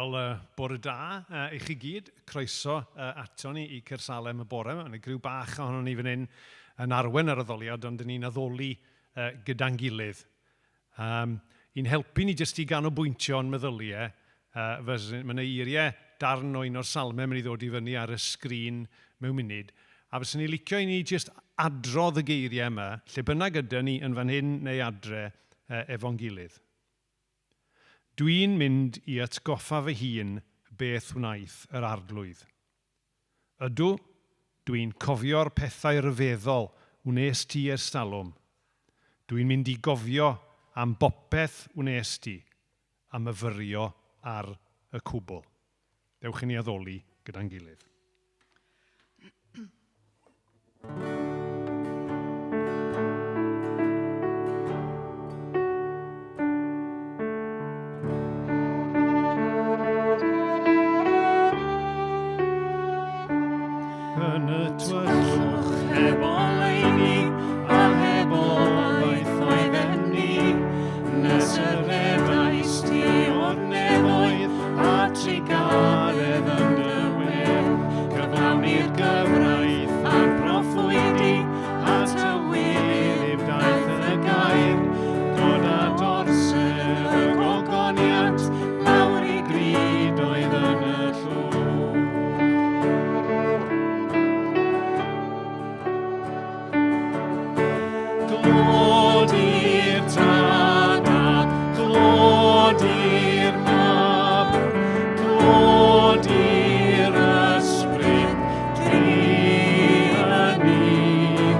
Wel, bore da i chi gyd. Croeso ato ni i Caersalem y bore yma. Mae griw bach ohonon ni fan hyn yn arwen ar addoliad, ond dyn ni'n addoli gyda'n gilydd. I'n helpu ni jyst i ganolbwyntio o'n meddyliau, mae yna eiriau darn o un o'r salmau mynd i ddod i fyny ar y sgrin mewn munud, a fyswn i'n licio i ni jyst adrodd y geiriau yma, lle bynnag ydyn ni, yn fan hyn neu adre, efo'n gilydd. Dwi'n mynd i atgoffa fy hun beth wnaeth yr Arglwydd. Ydw, dwi'n cofio'r pethau rhyfeddol wnes ti erstalwm. Dwi'n mynd i gofio am bopeth wnes ti, a myfyrio ar y cwbl. Dewch i ni addoli gyda'n gilydd. Yn y tywyllwch heb oleuni a heb obaith oedden ni, nes y rhedais ti o'r nefoedd a trugaredd yn dy wedd, cyflawni'r gyfraith a'r proffwydi, a tywyrif daeth y gair, dod â dorsedd y gogoniant lawr i gryd oedd yn y llwch. Glod i'r Tad a glod i'r Mab, glod i'r Ysbryd, dri yn un,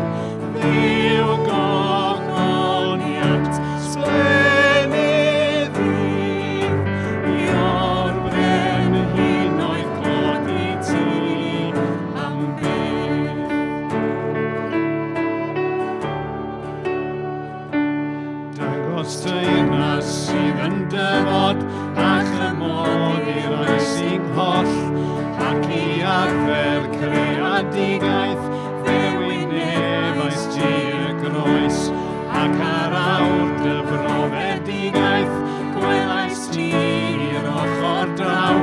Dduw gogoniant sblennydd un, i o'r brenhinoedd clod i ti am byth. Dangos teyrnas sydd yn dyfod a chymod i'r rhai sy'n holl ac i arfer creadigaeth fe wynebais ti y groes ac ar awr dy brofedigaeth gwelais ti i'r ochr draw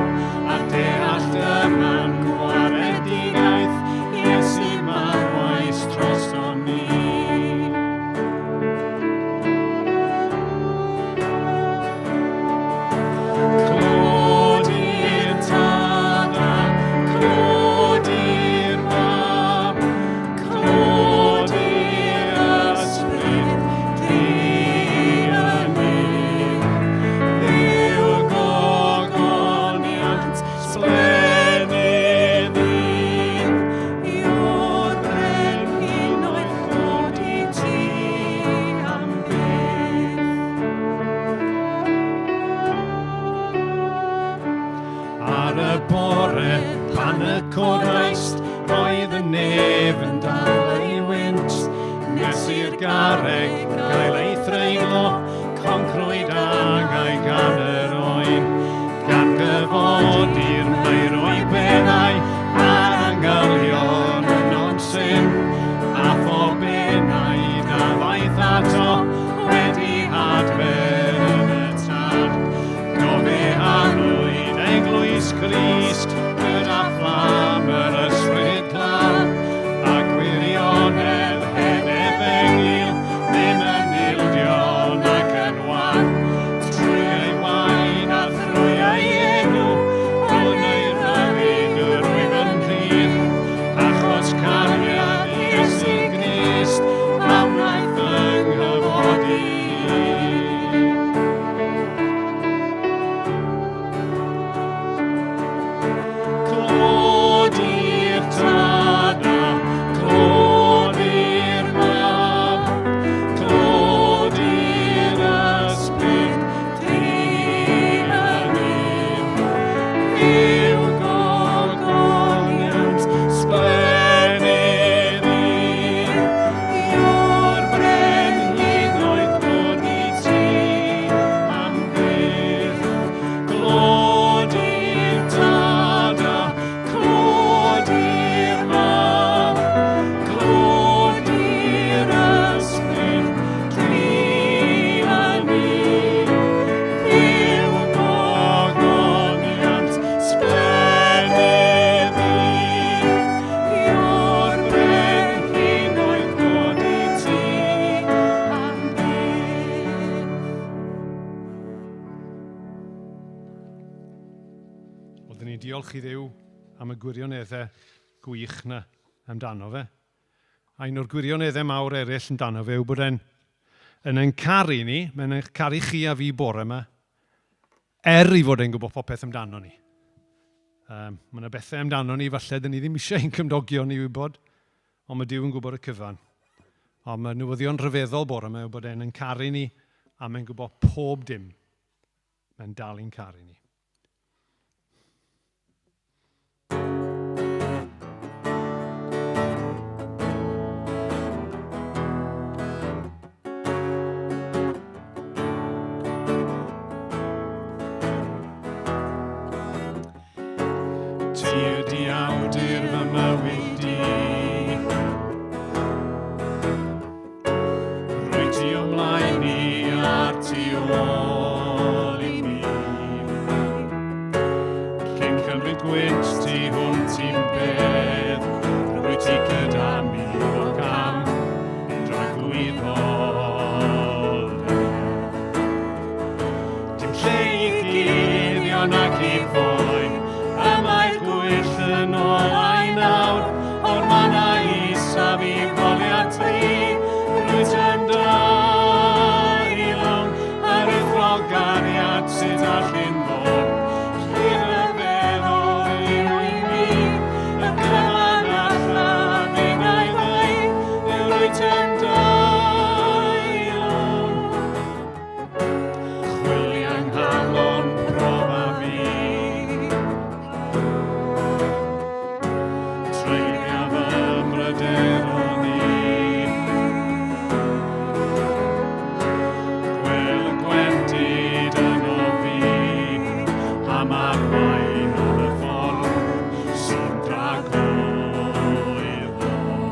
a deall dyma'n gwaredigaeth Iesu marwais drosto ni. Clod i'r Tad a clod i'r Mab, clod i'r Ysbryd, dri yn un. Dduw gogoniant, sblennydd un, yw'r brenhinoedd clod i ti am byth. Ar y bore pan y codaist, roedd y nef yn dal ei wynt, nes i'r garreg gael ei threiglo, concrwyd angau gan yr oen, gan gyfodi'r meirw i bennau a'r angylion yno'n syn, a phob enaid a ddaeth ato wedi adfer yn y tad. Do fe anwyd eglwys Crist gyda fflam yr Ysbryd Glân, a gwirionedd hen efengyl ddim yn ildio nac yn wan. Trwy ei waed Diolch i Dduw am y gwirioneddau gwych 'na amdano fe. A un o'r gwirioneddau mawr eraill amdano fe yw bod e'n yn ein caru ni, mae'n eich caru chi a fi bore yma, er i fod e'n gwybod popeth amdano ni. Mae yna bethau amdano ni falle dyn ni ddim eisiau ein cymdogion ni wybod, ond mae Duw yn gwybod y cyfan. Ond mae newyddion rhyfeddol bore yma yw bod e'n yn caru ni a mae'n gwybod pob dim. Mae'n dal i'n caru ni. Ti ydi awdur fy mywyd i. Rwy ti o mlaen i a'r tu ôl i mi. Cyn cymryd gwynt tu hwnt i'n bedd, rwy ti gyda mi o gam yn dragwyddol. Dim lle i guddio nac i ffoi, y mae'r gwyll yn olau nawr, o'r mannau isaf i foliant ti, rwyt yn dailwng, aruthrol gariad sydd allu'n fod. Lle rhyfeddol yw i mi, y cyfan allaf innau ddweud, yw rwyt yn dailwng. Chwilio nghalon profa fi. Treulio fy mhryderon i. Gwel y gwendid yno fi, am arwain ar y ffordd sy'n dragwyddol.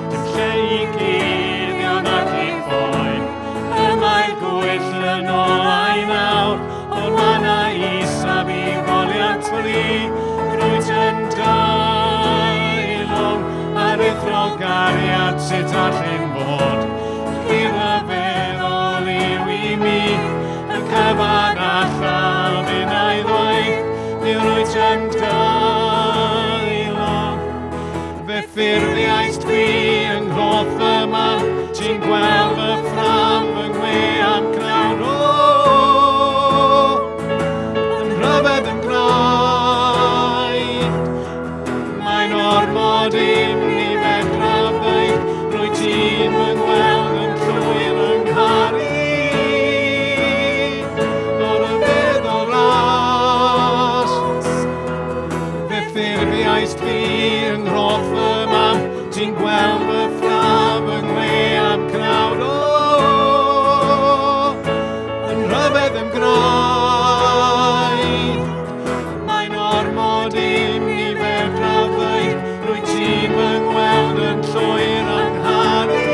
Dim lle i guddio nac i ffoi, y mae'r gwyll yn olau nawr, o'r mannau isaf i foliant fri, rwyt yn dailwng, aruthrol gariad sut all'n fod, chi ryfeddol yw i mi, y cyfan allaf innau ddweud, yw rwyt yn dailwng. Fe ffurfiaist fi yng nghroth fy mam, ti'n gweld fy ffrâm, fy ngwe a'm cnawd, o, yn rhyfedd yn graid. Mae'n ormod i'm ni fedraf ddeud, rwy ti'n fy ngweld yn llwyr yng ngharu. O ryfeddol ras. Fe ffurfiaist fi yng nghroth fy mam, ti'n gweld fy ffrâm, fy ngwe a'm cnawd, o, yn rhyfedd yn graid. Mae'n ormod i mi fedraf ddweud, rwy ti'n fy ngweld yn llwyr angharu.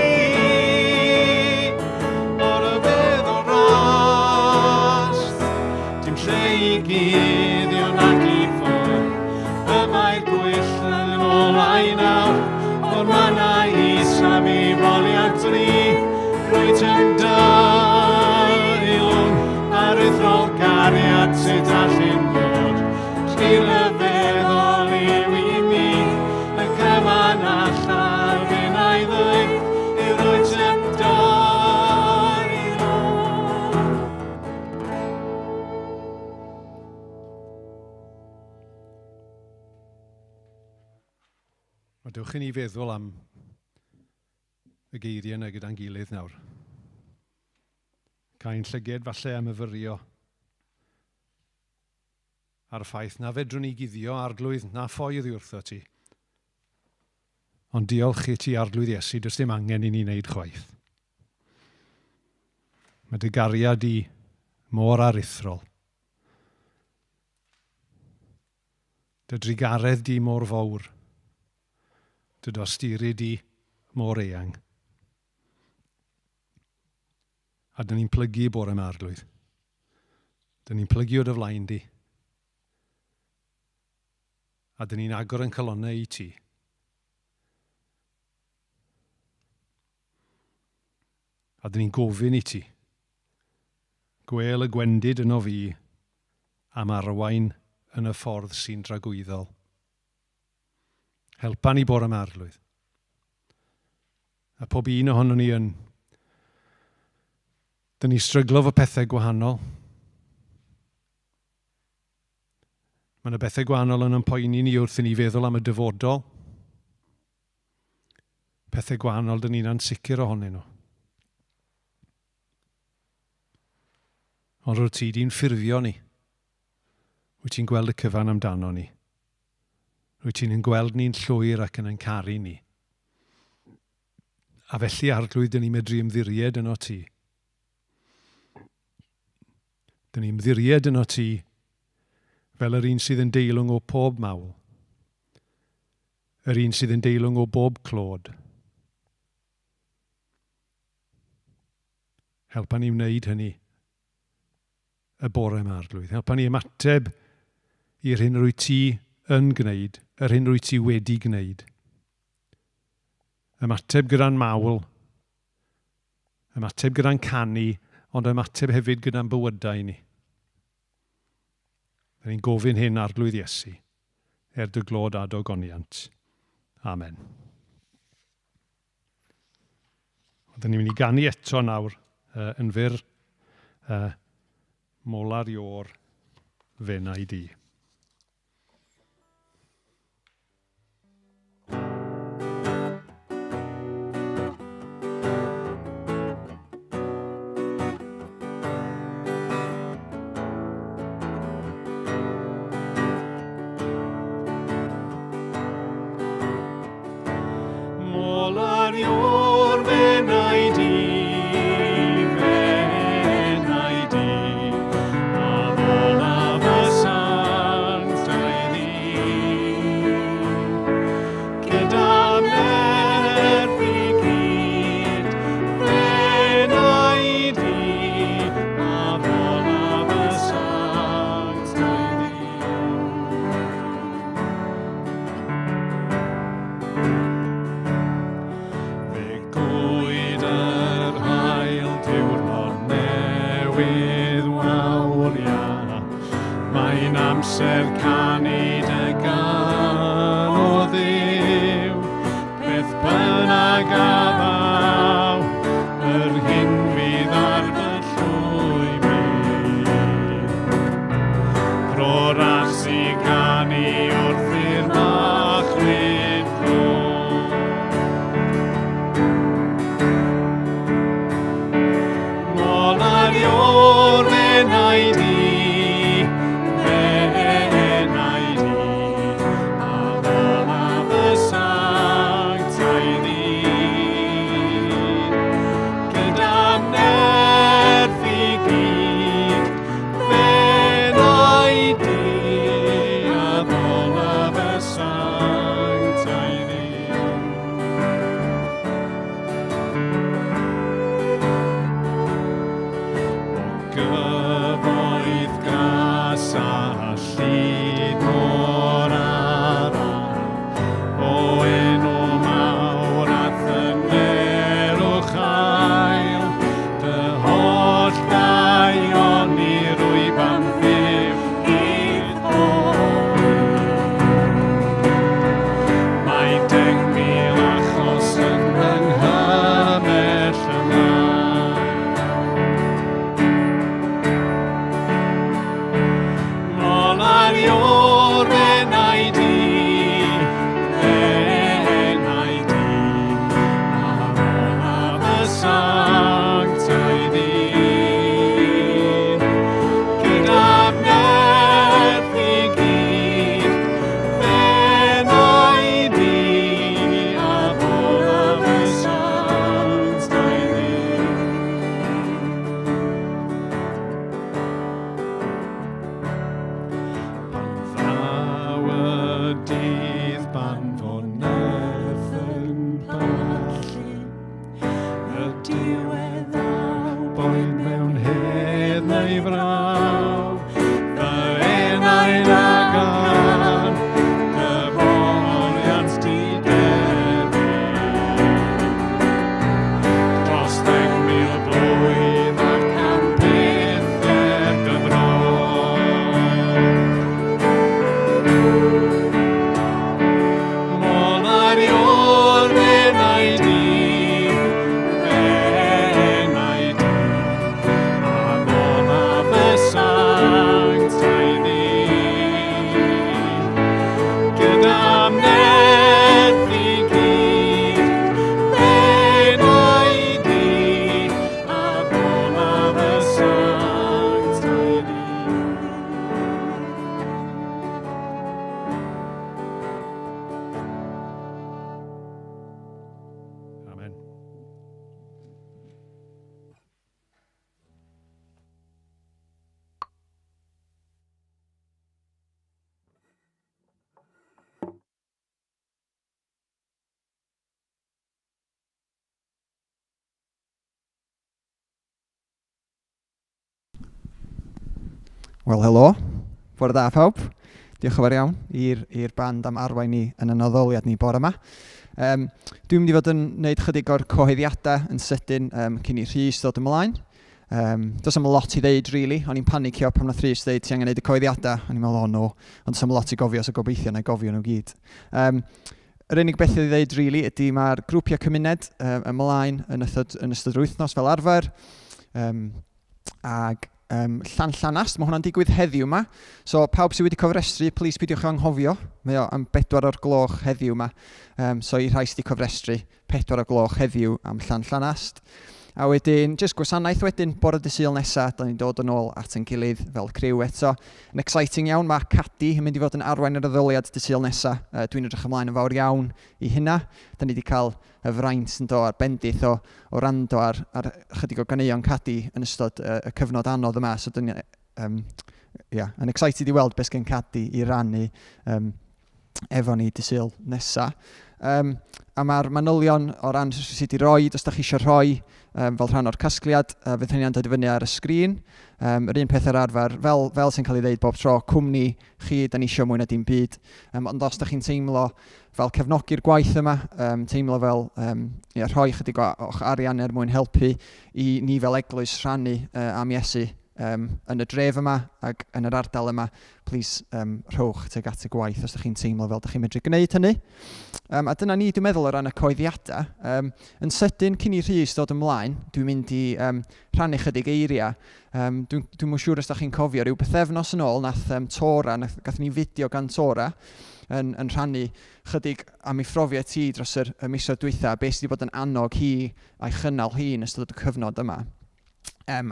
O ryfedd o ras. Dim lle i guddio nac i ffoi, y mae'r gwyll yn olau nawr, o'r mannau isaf i foliant dri, rwyt yn dailwng, aruthrol gariad sut all'n fod, rhy ryfeddol yw i mi, y cyfan allaf innau ddweud, yw rwyt yn dailwng. Wel, dewch i ni feddwl am y geiriau yna gyda'n gilydd nawr. Cael llyged falle am myfyrio ar y ffaith na fedrwn ni guddio arglwydd na ffoi oddi wrtho ti. Ond diolch i ti arglwydd Iesu, does dim angen i ni wneud chwaith. Mae dy gariad di mor aruthrol. Dy drugaredd di mor fawr. Dy dosturi di mor eang. A dyn ni'n plygu bore yma, Arglwydd. Dyn ni'n plygu o dy flaen di. A dyn ni'n agor yn calonnau i ti. A dyn ni'n gofyn i ti. Gwêl y gwendid yno fi am arwain yn y ffordd sy'n dragwyddol. Helpa ni bore yma, Arglwydd. A pob un ohonon ni yn... Dyn ni stryglo fo pethau gwahanol. Mae yna bethau gwahanol yn yn poeni ni wrth i ni feddwl am y dyfodol. Pethau gwahanol dyn ni'n ansicr ohonyn nhw. Ond rwyt ti di'n ffurfio ni. Wyt ti'n gweld y cyfan amdano ni. Rwyt ti'n yn gweld ni'n llwyr ac yn yn caru ni. A felly, Arglwydd, dyn ni'n medru ymddiried yno ti. Dyn ni'n ymddiried yno ti fel yr un sydd yn deilwng o pob mawl, yr un sydd yn deilwng o bob clod. Helpa ni wneud hynny y bore yma, Arglwydd. Helpa ni ymateb i'r hyn rwyt ti yn gwneud, yr hyn rwyt ti wedi gwneud. Ymateb gyda'n mawl, ymateb gyda'n canu, ond ymateb hefyd gyda'n bywydau ni. Dyn ni'n gofyn hyn, Arglwydd Iesu, er dy glod a dogoniant. Amen. Dyn ni'n mynd i ganu eto nawr yn fyr Molar Ior Fenai Di. Fe gwyd yr haul diwrnod newydd wawria. Mae'n amser canu dy gan o Dduw. Beth bynnag a ddaw, yr hyn fydd ar fy llwybr. Rho ras i ganu wrth i'r machlud ddod. Mol ar ior enaid i, enaid i, a folaf y sanctaidd un. Gyda nerth i gyd, fenaid i, a folaf y sanctaidd un. Gyfoeth gras a llid mor araf, o enw mawr a thynerwch hael, dy holl daioni rwyf am fyw i'th foel. Mae 10,000 achos yn fy nghymell yma. Mol ar ior enaid i, enaid i, a olaf y sanctaidd un. Gyda'r nerth i gyd, fenaid i, a olaf y sanctaidd un. Pan ddaw y dydd pan fo nerth yn pallu, y diwedd ddaw, boed mewn hedd neu fraw, fy enau'n agan, dy foliant di derfyn. Dros 10,000 blwydd ac am byth ger dy fron. Wel, helo. Bore da pawb. Diolch yn fawr iawn i'r band am arwain ni yn y addoliad ni bore yma. Dwi'n mynd i fod yn gwneud chydig o'r cyhoeddiadau yn sydyn cyn i Rhys ddod ymlaen. Does am lot i ddeud, really. O'n i'n panicio pan nath Rhys ddeud ti angen gwneud y cyhoeddiadau. O'n i'n meddwl, oh no. Ond does am lot i gofio, so gobeithio na i gofio nhw gyd. Yr unig beth i ddeud, really, ydy mae'r grwpiau cymuned ymlaen yn ystod yr wythnos fel arfer. Ag Llanllanast, mae hwnna'n digwydd heddiw yma. So pawb sydd wedi cofrestru, please peidiwch anghofio. Mae o am 4:00 heddiw yma. So i rhai sydd wedi cofrestru, 4:00 heddiw am Llanllanast. A wedyn, jyst gwasanaeth wedyn, bore dydd Sul nesaf, da ni'n dod yn ôl at ein gilydd fel criw eto. Yn exciting iawn, mae Cadi yn mynd i fod yn arwain yr addoliad dydd Sul nesaf. Dwi'n edrych ymlaen yn fawr iawn i hynna. Da ni wedi cael y fraint yn do a'r bendith o rando ar chydig o ganeuon Cadi yn ystod y cyfnod anodd yma. So dyn ni yn excited i weld beth sgen Cadi i rannu efo ni dydd Sul nesa. A mae'r manylion o ran sut i roi, os da chi eisiau rhoi fel rhan o'r casgliad, fydd hynny'n dod i fyny ar y sgrin. Yr un peth ar arfer, fel sy'n cael ei ddeud bob tro, cwmni chi, da ni eisiau mwy na dim byd. Ond os da chi'n teimlo fel cefnogi'r gwaith yma, teimlo fel rhoi chydig o'ch arian er mwyn helpu i ni fel eglwys rhannu am Iesu yn y dref yma ac yn yr ardal yma, please rhowch tuag at y gwaith os ydych chi'n teimlo fel ydych chi'n medru gwneud hynny. A dyna ni, dwi'n meddwl, o ran y coeddiadau. Yn sydyn, cyn i Rhys ddod ymlaen, dwi'n mynd i rhannu chydig eiriau. Dwi'm yn siŵr os ydych chi'n cofio, rhyw bythefnos yn ôl, nath Tora, gathon ni fideo gan Tora yn rhannu chydig am ei phrofiad hi dros y misoedd dwytha, beth sydd wedi bod yn annog hi a'i chynnal hi yn ystod y cyfnod yma.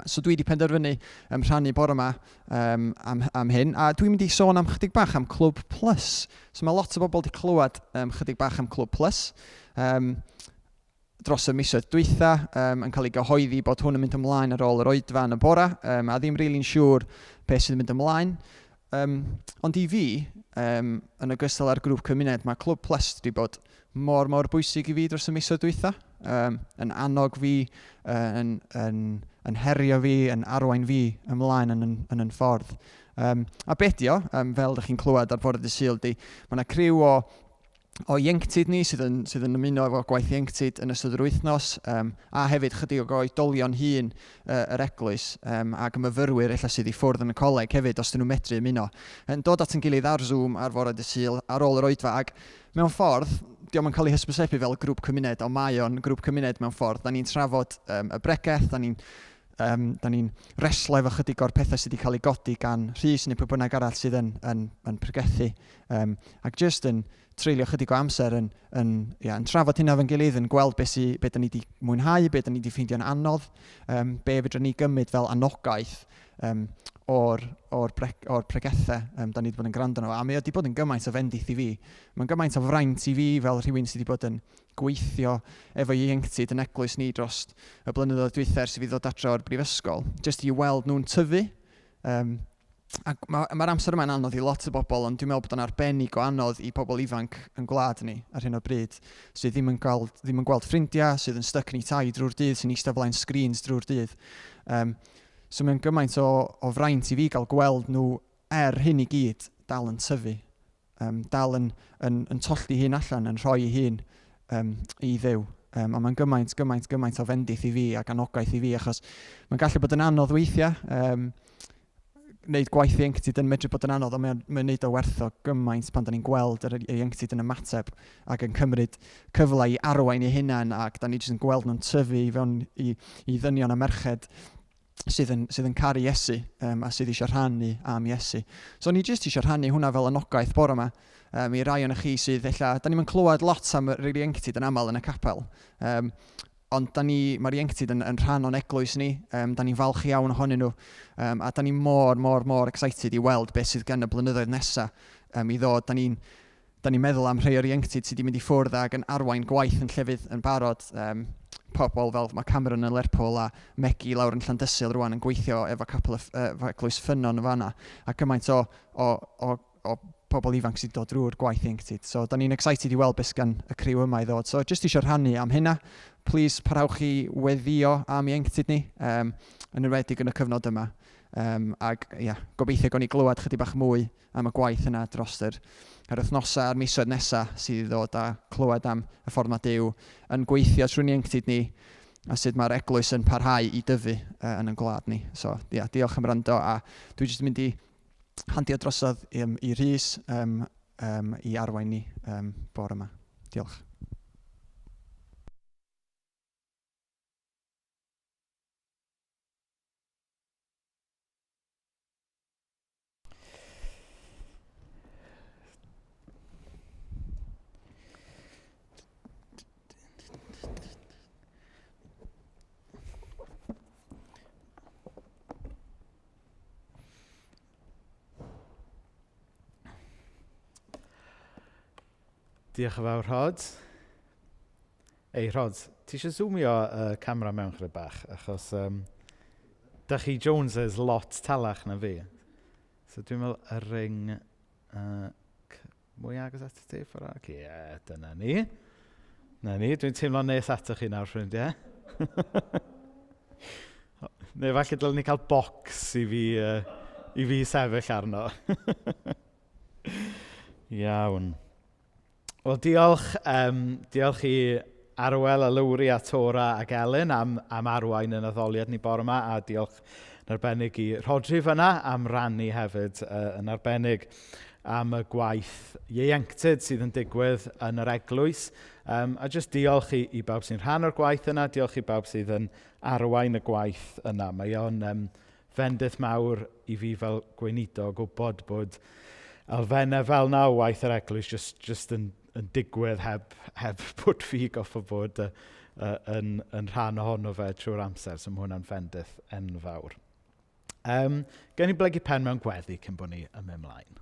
So dwi wedi penderfynu rhannu bore yma am hyn, a dwi'n mynd i sôn am chydig bach am Clwb Plus. So mae lot o bobl wedi clywed chydig bach am Clwb Plus dros y misoedd dwytha, yn cael ei gyhoeddi bod hwn yn mynd ymlaen ar ôl yr oedfa yn y bora, a ddim really'n siŵr beth sydd yn mynd ymlaen. Ond i fi, yn ogystal â'r grŵp cymuned, mae Clwb Plus wedi bod mor, mor bwysig i fi dros y misoedd dwytha. Yn annog fi, yn herio fi, yn arwain fi ymlaen yn ffordd. A beth di o, fel ydych chi'n clywed ar fore dydd Sul, di, mae yna criw o ieuenctid ni sydd yn ymuno efo gwaith ieuenctid yn ystod yr wythnos, a hefyd chydig o oedolion hŷn yr eglwys, ac y myfyrwyr ella sydd i ffwrdd yn y coleg hefyd, os dyn nhw'n medru ymuno, yn dod at ein gilydd ar Zoom ar fore dydd Sul ar ôl yr oedfa, ac mewn ffordd, dio'm yn cael ei hysbysebu fel grŵp cymuned, ond mae o'n grŵp cymuned mewn ffordd. Da ni'n trafod y bregeth, da ni'n reslo efo chydig o'r pethau sydd wedi cael ei godi gan Rhys neu pwy bynnag arall sydd yn pregethu, ac jyst yn treulio chydig o amser yn trafod hynna efo'n gilydd, yn gweld be da ni wedi mwynhau, be da ni wedi ffeindio'n anodd, be fedrwn ni gymryd fel anogaeth o'r pregethau da ni wedi bod yn gwrando arno. A mae o wedi bod yn gymaint o fendith i fi. Mae'n gymaint o fraint i fi fel rhywun sydd wedi bod yn gweithio efo ieuenctid yn eglwys ni dros y blynyddoedd dwytha ers i fi ddod adre o'r brifysgol, jyst i weld nhw'n tyfu. Ac mae'r amser yma'n anodd i lot o bobl, ond dwi'n meddwl bod o'n arbennig o anodd i pobl ifanc yn gwlad ni ar hyn o bryd, sydd ddim yn gweld ffrindiau, sydd yn styc yn eu tai drwy'r dydd, sy'n eistedd flaen sgrins drwy'r dydd. So mae'n gymaint o fraint i fi gael gweld nhw er hyn i gyd dal yn tyfu, dal yn tollti hun allan, yn rhoi ei hun i Dduw. A mae'n gymaint, gymaint, gymaint o fendith i fi ac anogaeth i fi, achos mae'n gallu bod yn anodd weithiau. Wneud gwaith ieuenctid yn medru bod yn anodd, ond mae'n wneud o werth o gymaint pan da ni'n gweld yr ieuenctid yn ymateb ac yn cymryd cyfle i arwain eu hunain, ac da ni jyst yn gweld nhw'n tyfu i fewn i ddynion a merched sydd yn caru Iesu, a sydd eisiau rhannu am Iesu. So ni jyst eisiau rhannu hwnna fel anogaeth bore yma, i rai o'n chi sydd ella, da ni'm yn clywed lot am yr ieuenctid yn aml yn y capel, ond mae'r ieuenctid yn rhan o'n eglwys ni, da ni'n falch iawn ohonyn nhw, a da ni mor, mor, mor excited i weld beth sydd gen y blynyddoedd nesa i ddod. Da ni'n meddwl am rhai o'r ieuenctid sydd wedi mynd i ffwrdd ac yn arwain gwaith yn llefydd yn barod, pobl fel mae Cameron yn Lerpwl a Megi lawr yn Llandysul rwan yn gweithio efo capel efo eglwys Ffynnon yn fan'na, a gymaint o pobl ifanc sydd wedi dod drwy'r gwaith ieuenctid. So, da ni'n excited i weld beth gan y criw yma i ddod. So, jyst eisiau rhannu am hynna. Please, parhawch i weddio am ieuenctid ni, yn enwedig yn y cyfnod yma. Um, ac ia, gobeithio gawn ni glywed chydig bach mwy am y gwaith yna dros yr, yr wythnosau a'r misoedd nesaf sydd i ddod a clywed am y ffordd mae Duw yn gweithio trwy'n ieuenctid ni a sut mae'r eglwys yn parhau i dyfu uh, yn ein gwlad ni. So, ia, diolch am wrando a dwi jyst yn mynd i handio drosodd um, i Rhys um, um, i arwain ni um, bore yma. Diolch. Diolch yn fawr, Rhod. Ei, Rhod, ti eisiau zoomio y camera mewn chydig bach? Achos um, da chi Joneses lot talach na fi. So dwi'n meddwl y ring mwy agos at ti ffordd arall. Ie, yeah, dyna ni. Na ni, dwi'n teimlo'n nes atoch chi nawr, ffrindiau. Neu falle dylen ni cael bocs i fi, i fi sefyll arno. Iawn. Wel, diolch, um, diolch i Arwel a Lowri a Tora ac Elin am, am arwain yn addoliad ni bore yma, a diolch yn arbennig i Rhodri fyna am rannu hefyd uh, yn arbennig am y gwaith ieuenctid sydd yn digwydd yn yr eglwys. Um, a jyst diolch i, i bawb sy'n rhan o'r gwaith yna, diolch i bawb sydd yn arwain y gwaith yna. Mae o'n um, fendith mawr i fi fel gweinidog gwybod bod elfennau fel na o waith yr eglwys jyst, jyst yn, yn digwydd heb, heb bod fi goffo bod uh, uh, yn, yn rhan ohono fe trwy'r amser. So mae hwnna'n fendith enfawr. Um, gen i blygu pen mewn gweddi cyn bod ni yn mynd mlaen.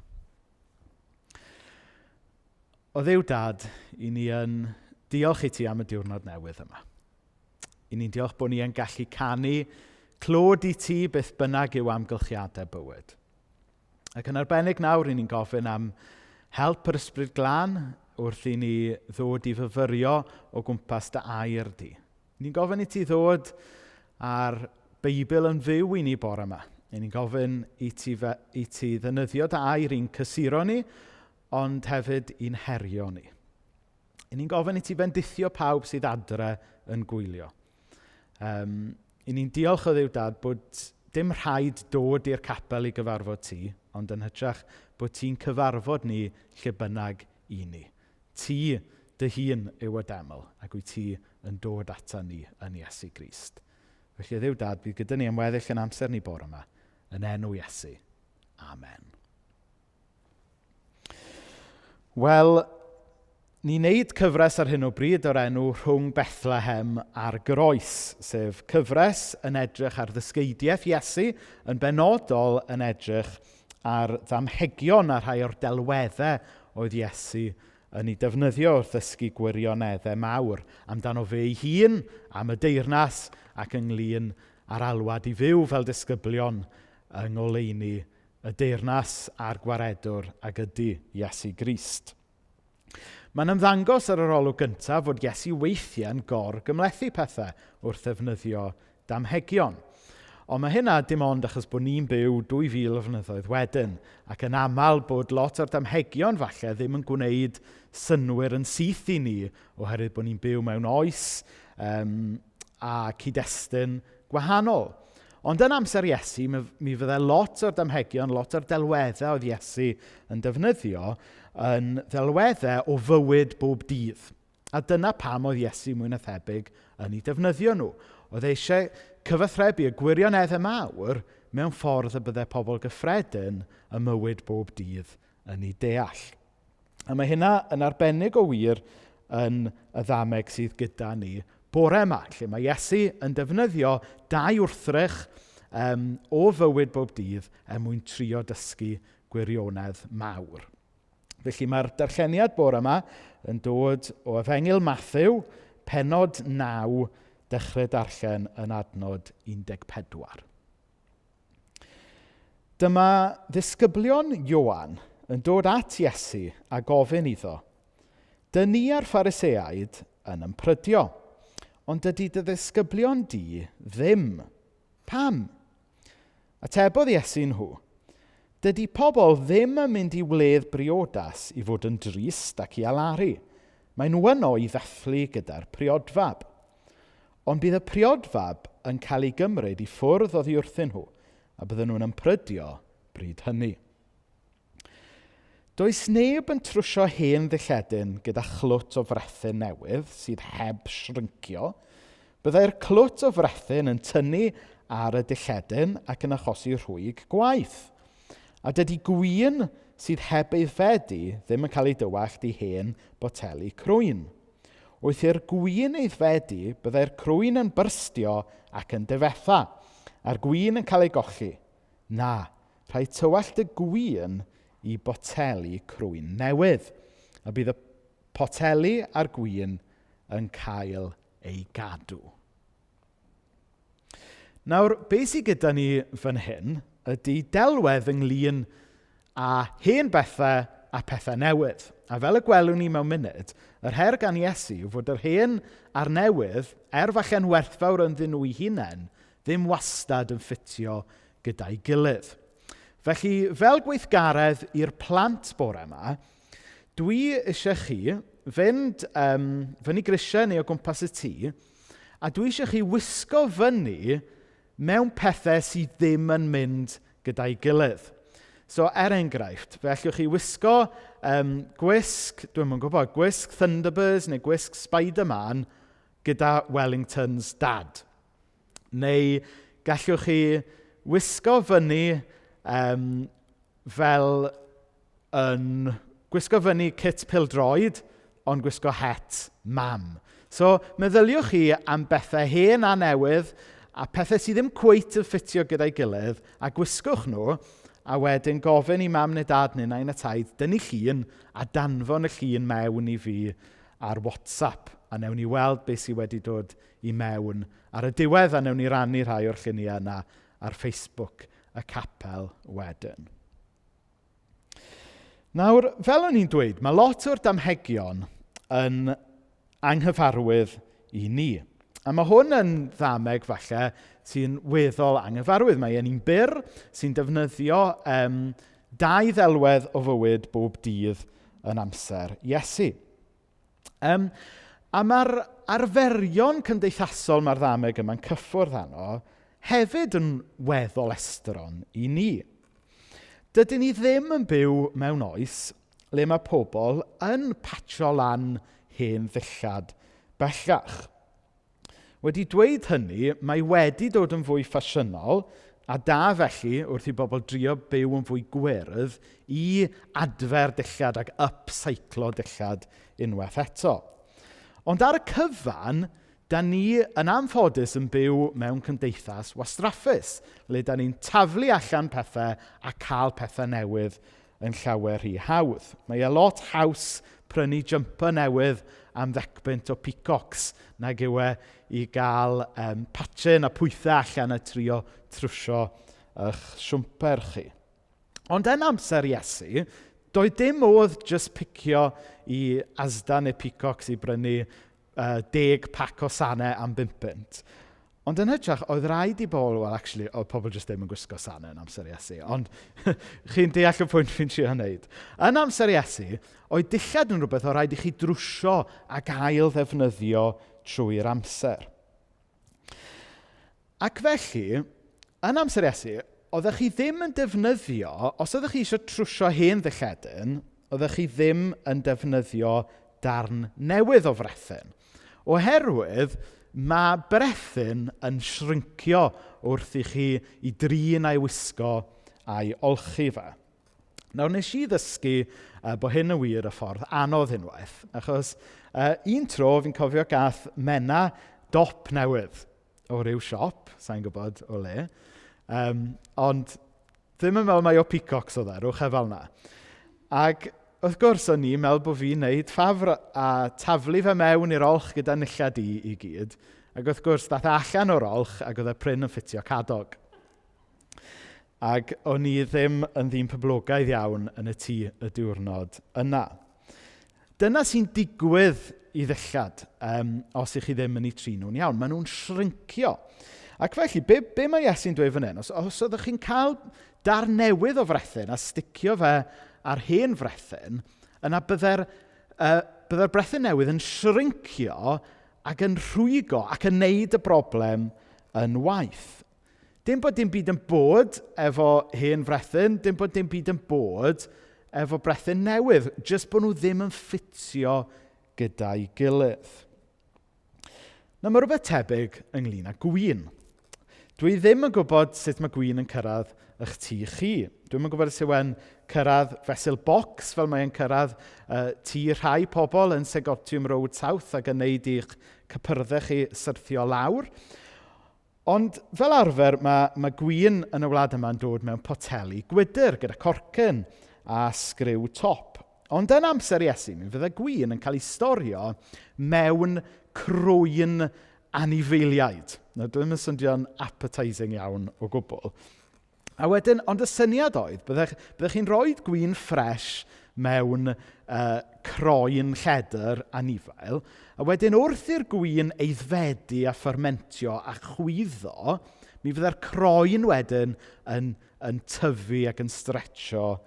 O Dduw Dad, i ni yn diolch i ti am y diwrnod newydd yma. I ni'n diolch bod ni yn gallu canu clod i ti beth bynnag yw amgylchiadau bywyd. Ac yn arbennig nawr, i ni'n gofyn am help yr Ysbryd Glân wrth i ni ddod i fyfyrio o gwmpas dy air di. Ni'n gofyn i ti ddod â'r Beibl yn fyw i ni bore yma. Ni'n gofyn i ti, fe, i ti ddynyddio dy air i'n cysuro ni, ond hefyd i'n herio ni. I ni'n gofyn i ti fendithio pawb sydd adre yn gwylio. Um, I ni'n diolch o Dduw Dad bod dim rhaid dod i'r capel i gyfarfod ti, ond yn hytrach bod ti'n cyfarfod ni lle bynnag i ni. Ti dy hun yw y deml, ac wyt ti yn dod ata ni yn Iesu Grist. Felly, Dduw Dad, bydd gyda ni am weddill yn amser ni bore yma, yn enw Iesu. Amen. Wel, ni'n neud cyfres ar hyn o bryd o'r enw Rhwng Bethlehem a'r Groes, sef cyfres yn edrych ar ddysgeidiaeth Iesu, yn benodol yn edrych ar ddamhegion a rhai o'r delweddau oedd Iesu yn ei defnyddio wrth ddysgu gwirioneddau mawr amdano fe ei hun, am y deyrnas ac ynglyn â'r alwad i fyw fel disgyblion yng ngoleuni y deyrnas a'r gwaredwr ag ydy Iesu Grist. Mae'n ymddangos ar yr olwg gyntaf fod Iesu weithiau'n gor-gymhlethu pethau wrth ddefnyddio damhegion. Ond mae hynna dim ond achos bod ni'n byw 2,000 o flynyddoedd wedyn, ac yn aml bod lot o'r damhegion falle ddim yn gwneud synnwyr yn syth i ni oherwydd bod ni'n byw mewn oes um, a cyd-destun gwahanol. Ond yn amser Iesu, mi, mi fydde lot o'r damhegion, lot o'r delweddau oedd Iesu yn defnyddio yn ddelweddau o fywyd bob dydd. A dyna pam oedd Iesu mwy na thebyg yn ei defnyddio nhw. Oedd e eisiau cyfathrebu y gwirioneddau mawr mewn ffordd y byddai pobl gyffredin y mywyd bob dydd yn ei deall. A mae hynna yn arbennig o wir yn y ddameg sydd gyda ni bore yma, lle mae Iesu yn defnyddio dau wrthrych um, o fywyd bob dydd er mwyn trio dysgu gwirionedd mawr. Felly mae'r darlleniad bore yma yn dod o Efengyl Mathew, penod 9, dechrau darllen yn adnod 14. Dyma ddisgyblion Ioan yn dod at Iesu a gofyn iddo, Dyn ni a'r Phariseaid yn ymprydio, ond dydy dy ddisgyblion di ddim. Pam? Atebodd Iesu nhw, Dydy pobl ddim yn mynd i wledd briodas i fod yn drist ac i alaru. Maen nhw yno i ddathlu gyda'r priodfab. Ond bydd y priodfab yn cael ei gymryd i ffwrdd oddi wrthyn nhw, a bydden nhw'n ymprydio bryd hynny. Does neb yn trwsio hen ddilledyn gyda chlwt o frethyn newydd sydd heb shryncio. Byddai'r clwt o frethyn yn tynnu ar y dilledyn ac yn achosi rhwyg gwaith. A dydy gwin sydd heb ei fedu ddim yn cael ei dywallt i hen boteli crwyn. Wrth i'r gwin aeddfedu, byddai'r crwyn yn byrstio ac yn difetha, a'r gwin yn cael ei golli. Na, rhaid tywallt y gwin i boteli crwyn newydd, a bydd y poteli a'r gwin yn cael ei gadw. Nawr, be sydd gyda ni fan hyn ydy delwedd ynglyn â hen bethau a pethau newydd. A fel y gwelwn ni mewn munud, yr her gan Iesu yw fod yr hen a'r newydd, er falle'n werthfawr ynddyn nhw eu hunain, ddim wastad yn ffitio gyda'i gilydd. Felly, fel gweithgaredd i'r plant bore yma, dwi eisiau chi fynd fyny grisiau neu o gwmpas y tŷ, a dwi eisiau chi wisgo fyny mewn pethau sydd ddim yn mynd gyda'i gilydd. So, er enghraifft, fe allwch chi wisgo gwisg, dwi'm yn gwybod, gwisg Thunderbirds neu gwisg Spider-Man gyda Wellingtons dad. Neu gallwch chi wisgo fyny fel yn gwisgo fyny kit pêl-droed, ond gwisgo het mam. So, meddyliwch chi am bethau hen a newydd, a pethau sydd ddim cweit yn ffitio gyda'i gilydd, a gwisgwch nhw, a wedyn gofyn i mam neu dad neu nain a taid dynnu llun a danfon y llun mewn i fi ar WhatsApp. A newn ni weld beth sydd wedi dod i mewn ar y diwedd, a newn ni rannu rhai o'r lluniau yna ar Facebook y capel wedyn. Nawr, fel o'n i'n dweud, mae lot o'r damhegion yn anghyfarwydd i ni. A mae hwn yn ddameg falle sy'n weddol anghyfarwydd. Mae e'n un byr sy'n defnyddio dau ddelwedd o fywyd bob dydd yn amser Iesu. A mae'r arferion cymdeithasol mae'r ddameg yma'n cyffwrdd arno hefyd yn weddol estron i ni. Dydyn ni ddim yn byw mewn oes le mae pobl yn patsio lan hen ddillad bellach. Wedi dweud hynny, mae wedi dod yn fwy ffasiynol, a da felly, wrth i bobl drio byw yn fwy gwyrdd, i adfer dillad ac upcyclo dillad unwaith eto. Ond ar y cyfan, da ni yn anffodus yn byw mewn cymdeithas wastraffus, le da ni'n taflu allan pethau a cael pethau newydd yn llawer rhy hawdd. Mae e lot haws prynu jumper newydd am ddecpunt o Peacocks nag yw e i gael patchen a pwythau allan a trio trwsio eich siwmper chi. Ond yn amser Iesu, doedd dim modd jyst picio i Asda neu Peacocks i brynu 10 pac o sanau am 5 punt. Ond yn hytrach, oedd rhaid i bobl, well, actually, oedd pobl jyst ddim yn gwisgo sanau yn amser Iesu, ond chi'n deall y pwynt fi'n trio wneud. Yn amser Iesu, oedd dillad yn rhywbeth oedd rhaid i chi drwsio ac ail ddefnyddio trwy'r amser. Ac felly, yn amser Iesu, oeddech chi ddim yn defnyddio, os oeddech chi eisiau trwsio hen ddilledyn, oeddech chi ddim yn defnyddio darn newydd o frethyn. Oherwydd, mae brethyn yn shryncio wrth i chi i drin a'i wisgo a'i olchi fe. Nawr, nes i ddysgu bod hyn yn wir y ffordd anodd unwaith, achos un tro fi'n cofio gath Menna dop newydd o ryw siop, sa'n gwybod o le, ond ddim yn meddwl mai o Peacocks oedd e, rhowch e fel 'na. Ac wrth gwrs, o'n i'n meddwl bod fi'n neud ffafr a taflu fe mewn i'r olch gyda nillad i gyd. Ac wrth gwrs, dath e allan o'r olch ac oedd e prin yn ffitio cadog. Ac o'n i ddim yn ddyn poblogaidd iawn yn y tŷ y diwrnod yna. Dyna sy'n digwydd i ddillad, os ych chi ddim yn eu trin nhw'n iawn. Maen nhw'n shryncio. Ac felly, be, be mae Iesu'n dweud fan hyn? Os, os oeddech chi'n cael dar newydd o frethyn a sticio fe ar hen frethyn, yna bydde'r bydde brethyn newydd yn shrincio ac yn rhwygo ac yn neud y broblem yn waith. Dim bod dim byd yn bod efo hen frethyn, dim bod dim byd yn bod efo brethyn newydd, jyst bod nhw ddim yn ffitio gyda'i gilydd. Nawr, mae rhywbeth tebyg ynglyn â gwin. Dwi ddim yn gwybod sut mae gwin yn cyrraedd eich tŷ chi. Dwi'm yn gwybod os yw e'n cyrraedd fesul bocs fel mae e'n cyrraedd tŷ rhai pobl yn Segotium Road South ac yn neud i'ch cypyrddau chi syrthio lawr. Ond fel arfer mae, mae gwin yn y wlad yma'n dod mewn poteli gwydr gyda corcyn a sgriw top. Ond yn amser Iesu, mi fydde gwin yn cael ei storio mewn crwyn anifeiliaid. Nawr, dwi'm yn swnio'n appetising iawn o gwbl. A wedyn, ond y syniad oedd, byddech, byddech chi'n rhoi gwin ffres mewn croen lledr anifail, a wedyn wrth i'r gwin aeddfedu a ffermentio a chwyddo, mi fydde'r croen wedyn yn, yn tyfu ac yn stretcho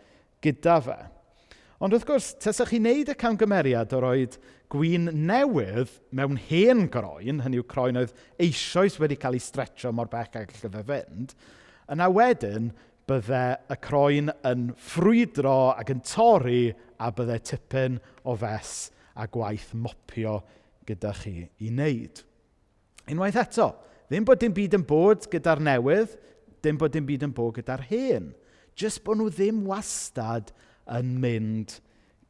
gyda fe. Ond wrth gwrs, tasech chi'n neud y camgymeriad o roed gwin newydd mewn hen groen, hynny yw croen oedd eisoes wedi cael ei stretcho mor bell ag allai fe fynd, yna wedyn bydde y croen yn ffrwydro ac yn torri a bydde tipyn o fes a gwaith mopio gyda chi i wneud. Unwaith eto, ddim bod dim byd yn bod gyda'r newydd, dim bod dim byd yn bod gyda'r hen. Jyst bod nhw ddim wastad yn mynd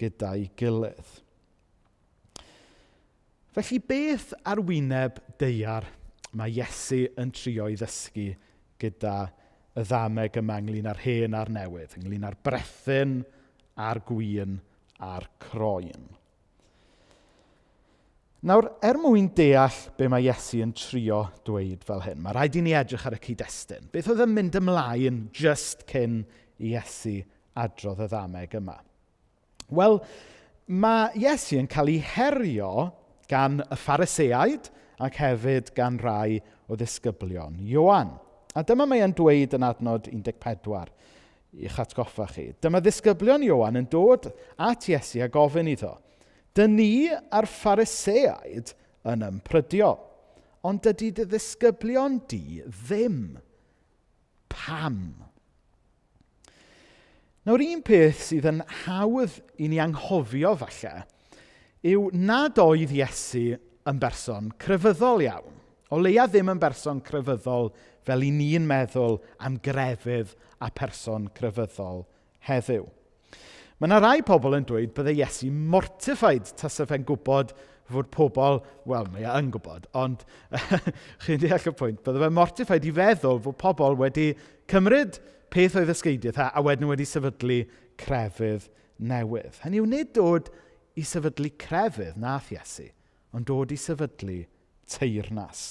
gyda'i gilydd. Felly beth ar wyneb daear mae Iesu yn trio i ddysgu gyda y ddameg yma ynglyn â'r hen a'r newydd, ynglyn â'r brethyn a'r gwin a'r croen? Nawr, er mwyn deall be mae Iesu yn trio dweud fel hyn, mae rhaid i ni edrych ar y cyd-destun. Beth oedd yn mynd ymlaen jyst cyn i Iesu adrodd y ddameg yma? Wel, mae Iesu yn cael ei herio gan y Phariseaid ac hefyd gan rai o ddisgyblion Ioan. A dyma mae e'n dweud yn adnod 14 i'ch atgoffa chi. Dyma ddisgyblion Ioan yn dod at Iesu a gofyn iddo, Dyn ni a'r Phariseaid yn ymprydio, ond dydy dy ddisgyblion di ddim. Pam? Nawr, un peth sydd yn hawdd i ni anghofio falle yw nad oedd Iesu yn berson crefyddol iawn. O leia ddim yn berson crefyddol fel i ni'n meddwl am grefydd a person crefyddol heddiw. Mae yna rai pobl yn dweud bydde Iesu mortified tasa fe'n gwybod fod pobl, wel, mae e yn gwybod, ond chi'n deall y pwynt, bydde fe'n mortified i feddwl fod pobl wedi cymryd peth o'i ddysgeidiaeth e a wedyn wedi sefydlu crefydd newydd. Hynny yw, nid dod i sefydlu crefydd nath Iesu, ond dod i sefydlu teyrnas.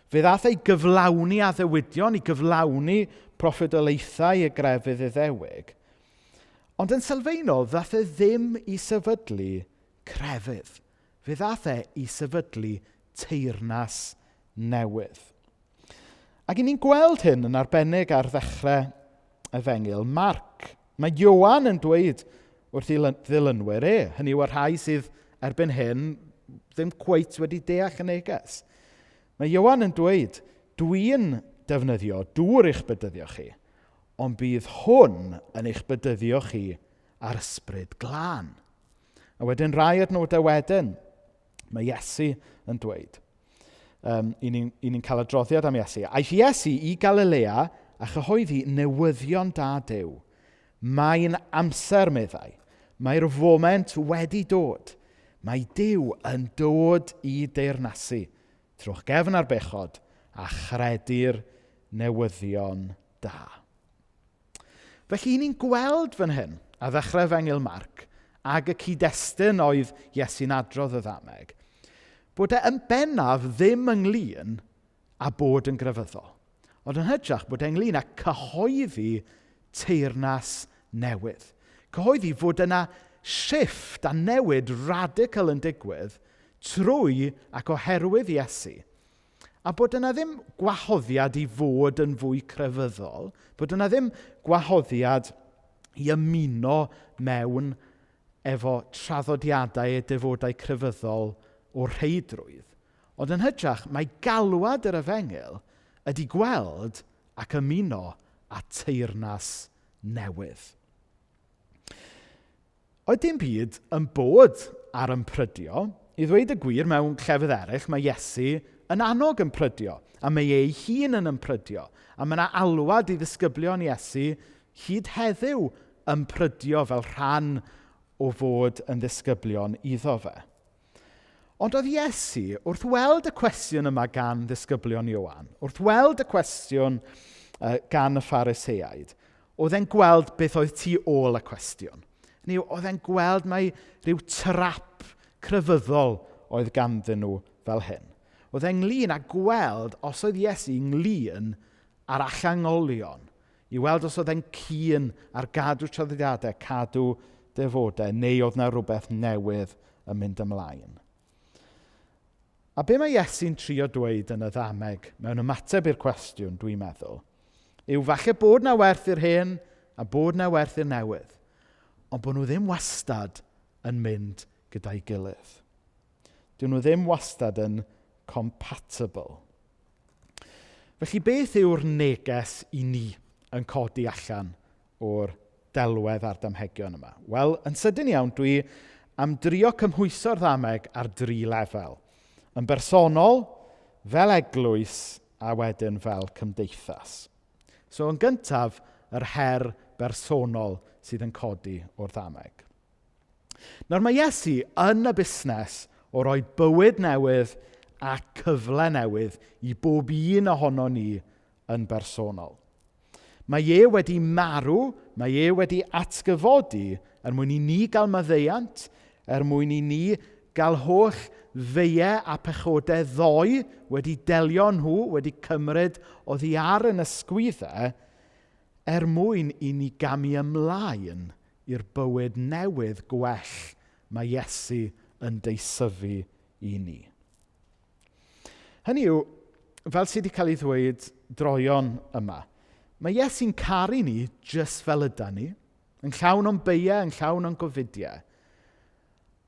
Fe ddath ei gyflawni addewidion, i gyflawni proffwydoliaethau y grefydd Iddewig. Ond yn sylfaenol, ddath e ddim i sefydlu crefydd. Fe ddath e i sefydlu teyrnas newydd. Ac i ni'n gweld hyn yn arbennig ar ddechrau Efengyl Marc. Mae Ioan yn dweud wrth ei ddilynwyr e, hynny yw y rhai sydd erbyn hyn ddim cweit wedi deall y neges. Mae Ioan yn dweud, dwi'n defnyddio dŵr i'ch bedyddio chi, ond bydd hwn yn eich bedyddio chi ar ysbryd glân. A wedyn rai adnodau wedyn, mae Iesu yn dweud, i ni'n ni cael adroddiad am Iesu. Aeth Iesu i Galilea a chyhoeddi newyddion da Duw. Mae'n amser, meddai. Mae'r foment wedi dod. Mae Duw yn dod i deyrnasu. Trowch gefn ar bechod a chredu'r newyddion da. Felly, ni'n gweld fan hyn, a ddechrau Efengyl Marc, ag y cyd-destun oedd Iesu'n adrodd y ddameg, bod e yn bennaf ddim ynglyn â bod yn grefyddol, ond yn hytrach bod e ynglyn â cyhoeddi teyrnas newydd. Cyhoeddi fod yna shift a newid radical yn digwydd trwy ac oherwydd Iesu. A bod yna ddim gwahoddiad i fod yn fwy crefyddol, bod yna ddim gwahoddiad i ymuno mewn efo traddodiadau a defodau crefyddol o rheidrwydd. Ond yn hytrach, mae galwad yr efengyl ydy gweld ac ymuno â teyrnas newydd. Oedd dim byd yn bod ar ymprydio. I ddweud y gwir, mewn llefydd eraill, mae Iesu yn annog ymprydio, a mae ei hun yn ymprydio. A mae yna alwad i ddisgyblion Iesu hyd heddiw ymprydio fel rhan o fod yn ddisgyblion iddo fe. Ond oedd Iesu, wrth weld y cwestiwn yma gan ddisgyblion Ioan, wrth weld y cwestiwn gan y Phariseaid, oedd e'n gweld beth oedd tu ôl y cwestiwn. Neu oedd e'n gweld mai rhyw trap crefyddol oedd ganddyn nhw fel hyn. Oedd e'n ynglyn â gweld os oedd Iesu ynglyn â'r allangolion, i weld os oedd e'n keen ar gadw traddodiadau, cadw defodau, neu oedd 'na rhywbeth newydd yn mynd ymlaen. A be mae Iesu'n trio dweud yn y ddameg mewn ymateb i'r cwestiwn, dwi'n meddwl, yw falle bod 'na werth i'r hen a bod 'na werth i'r newydd, ond bod nhw ddim wastad yn mynd gyda'i gilydd. Dyn nhw ddim wastad yn compatible. Felly beth yw'r neges i ni yn codi allan o'r delwedd a'r damhegion yma? Wel, yn sydyn iawn, dwi am drio cymhwyso'r ddameg ar dri lefel. Yn bersonol, fel eglwys, a wedyn fel cymdeithas. So, yn gyntaf, yr her bersonol sydd yn codi o'r ddameg. Nawr mae Iesu yn y busnes o roi bywyd newydd a cyfle newydd i bob un ohono ni yn bersonol. Mae e wedi marw, mae e wedi atgyfodi er mwyn i ni gael maddeuant, er mwyn i ni gael holl feiau a pechodau ddoe wedi delio nhw, wedi cymryd oddi ar yn ysgwyddau, er mwyn i ni gamu ymlaen i'r bywyd newydd gwell mae Iesu yn deisyfu i ni. Hynny yw, fel sydd wedi cael ei ddweud droeon yma, mae Iesu'n caru ni jyst fel yda ni, yn llawn o'n beiau, yn llawn o'n gofidiau,